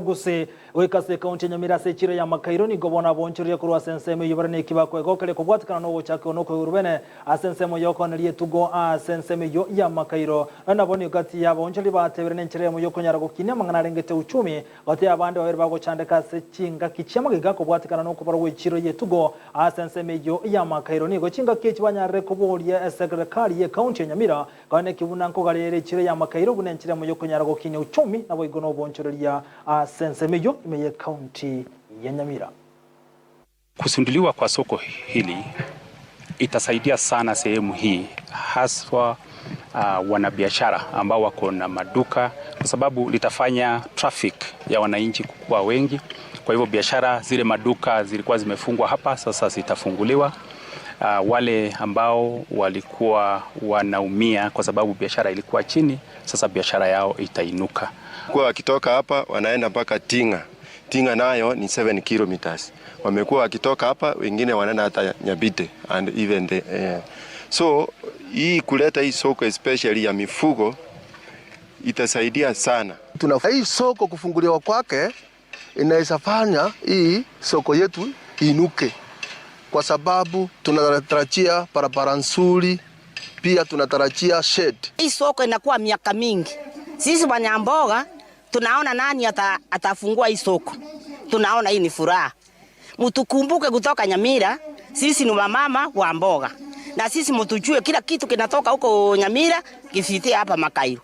Gose goika ase ekaunti ya Nyamira ase echiro ya Makairo nigo bono abonchoreria korwa ase ensemo eyio bare neki bakoegokeria kobwatekana nogochakigwa nokoigorwa bene ase ensemo yokoneria etugo ase ensemo eyio ya Makairo. Nonya nabo nigo gati yabaonchoreria batebire nenchera eyemo yokonyara gokinia amang'ana arengete uchumi gati y'abande babere bagochandeka ase chingaki chiamagega kobwatekana nokobarwa gw'echiro y'etugo ase ensemo eyio ya Makairo. Nigo chingaki echi banyarire koboria eserekari y'ekaunti ya Nyamira Kore neki buna nkogareera echiro y'amakairo buna enchera emo y'okonyara gokinia uchumi, naboigo nobonchoreria ase ensemo eyio ime y'ecounty ya Nyamira. Kuzinduliwa kwa soko hili itasaidia sana sehemu hii haswa wanabiashara ambao wako na maduka kwa sababu litafanya traffic ya wananchi kukua wengi. Kwa hivyo biashara zile maduka zilikuwa zimefungwa hapa sasa zitafunguliwa. Wale ambao walikuwa wanaumia kwa sababu biashara ilikuwa chini, sasa biashara yao itainuka. Kwa wakitoka hapa wanaenda mpaka Tinga. Tinga nayo ni 7 kilometers. Wamekuwa wakitoka hapa wengine wanaenda hata Nyabite and even the. So hii kuleta hii soko especially ya mifugo itasaidia sana. Tuna hii soko kufunguliwa kwake inaweza fanya hii soko yetu inuke, kwa sababu tunatarajia barabara nzuri, pia tunatarajia shed. Hii soko inakuwa miaka mingi. Sisi wanyamboga tunaona nani atafungua hii soko. Tunaona hii ni furaha. Mtukumbuke kutoka Nyamira, sisi ni wamama wa mboga. Na sisi mtujue kila kitu kinatoka huko Nyamira kifitie hapa Makairo.